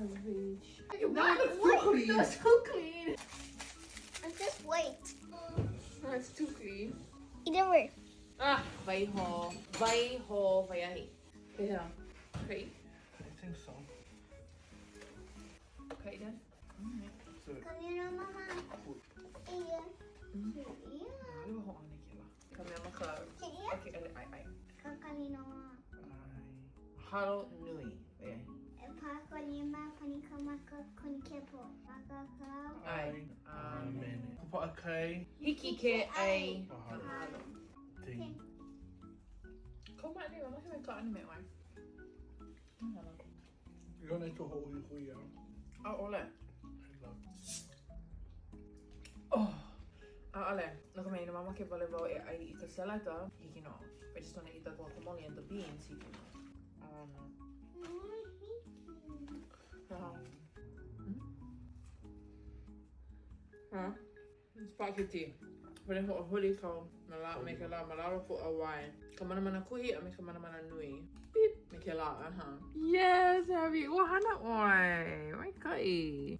of reach. No, it's too clean. That's too clean. It's just white. That's too clean. Either way. Ah, waiho. Waiho waiahi. Pehea? Kai? I think so. Kai then? So, Come mama. Eia. Eia. ʻAʻole wau hoʻāno i kēlā. Ka mea ma ka... Kēia? Okay, ʻae, ʻae, ʻae. Kakalinoa. ʻae. Mahalo nui. Waiahi. E pākolima konikamaka konikepo. Makakau. ʻAe. ʻĀmene. Paʻakai. Hiki ke ʻai. Mahalo. Mahalo. Ding. Kau maʻanei, mamake wau e kāʻana me ʻoe. You don't like to hoʻohuihui iā? ʻAʻole. I love. Oh, ʻaʻole. No ka mea, inā mamake wale wau e ʻai i ka salada, hiki nō. If I just wanna eat the guacamole and the beans, hiki nō. Oh, no. Uh-huh. Hmm? Spaghetti. Puni hoʻohuli kau ma la, me kēlā ma lalo o koʻu ʻauwae. Ka manamana kuhi a me ka manamana nui. Beep! Me kēlā, uh-huh. Yes, Abby! Ua hana ʻoe! Maikaʻi!